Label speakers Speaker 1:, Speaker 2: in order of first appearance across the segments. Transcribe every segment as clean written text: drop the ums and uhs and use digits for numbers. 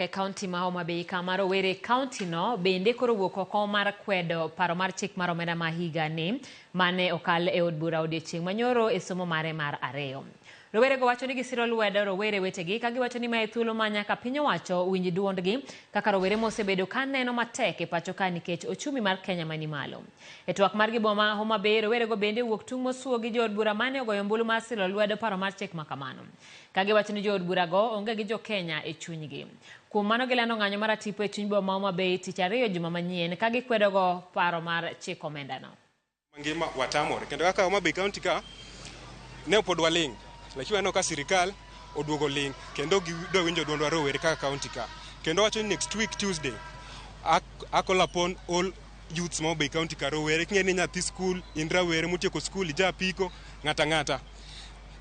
Speaker 1: E kaunti ma Homa Bay kama rowere e kaunti no bende koro owuok oko mar kwedo paro mar chik mar omenda ma higa ni mane okal e od bura odiochieng' manyoro e somo mare mar ariyo. Rowerego wacho ni gisiro lwedo rowere wetegi ka giwacho ni mae thuolo ma nyaka piny owacho winj duondgi kaka rowere mosebedo ka neno matek e pacho ka nikech ochumi mar Kenya mani malo. E twak margi boma Homa Bay, rowerego bende owuok tung' mosuo gi jood bura mane ogoyo ombulu mar siro lwedo paro mar chik ma kamano. Ka giwacho ni jood burago onge gi jo-Kenya e chunygi. Kuom mano gilando ng'anyo mar atipo e chuny boma ma Homa Bay tich ariyo juma manyien ka gikwedogo paro mar chik omendano.
Speaker 2: Mangima watamore kendo kaka Homa Bay County ka ne pod waling', lakini waneno ka sirikal oduogo ling' kendo gidwa winjo duondwa rowere kaka county ka kendo wacho ni next week Tuesday I call upon all youths ma Homa Bay County ka rowere king'e ni nyathi skul in rawere motieko skul ija apiko ng'ata ng'ata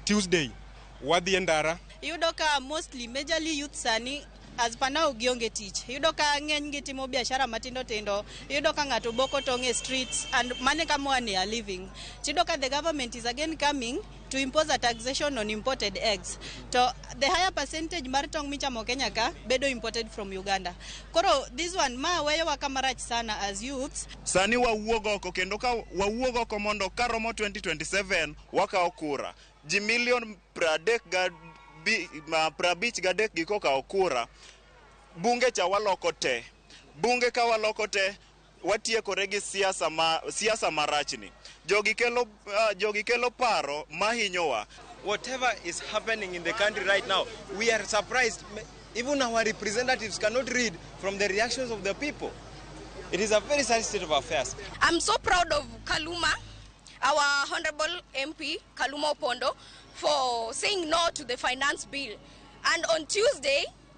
Speaker 2: Tuesday wadhi e ndara.
Speaker 3: Iyudo ka mostly majorly youth sani as per now gionge tich. Iyudo ka ng'eny gi timo biashara matindo tindo. Iyudo ka ng'ato boko tong' e streets and mane kama wane a living. Tiyudo ka the government is again coming to impose a taxation on imported eggs. To the higher percentage mar tong' michamo Kenya ka bedo imported from Uganda. Koro this one ma weyowa kama rach sana as youths.
Speaker 4: Sani wawuog oko kendo ka wawuog oko mondo karomo 2027 wakawo kura. Ji milion 53 gi kokawo kura, bunge cha waloko te. Bunge ka waloko te, watiekore gi siasa ma siasa marachni. Jogi kelo paro mahinyowa.
Speaker 5: Whatever is happening in the country right now, we are surprised. Even our representatives cannot read from the reactions of the people. It is a very sad state of affairs.
Speaker 6: I'm so proud of Kaluma, our Honorable MP, Kaluma Opondo, for saying no to the finance bill. And on Tuesday,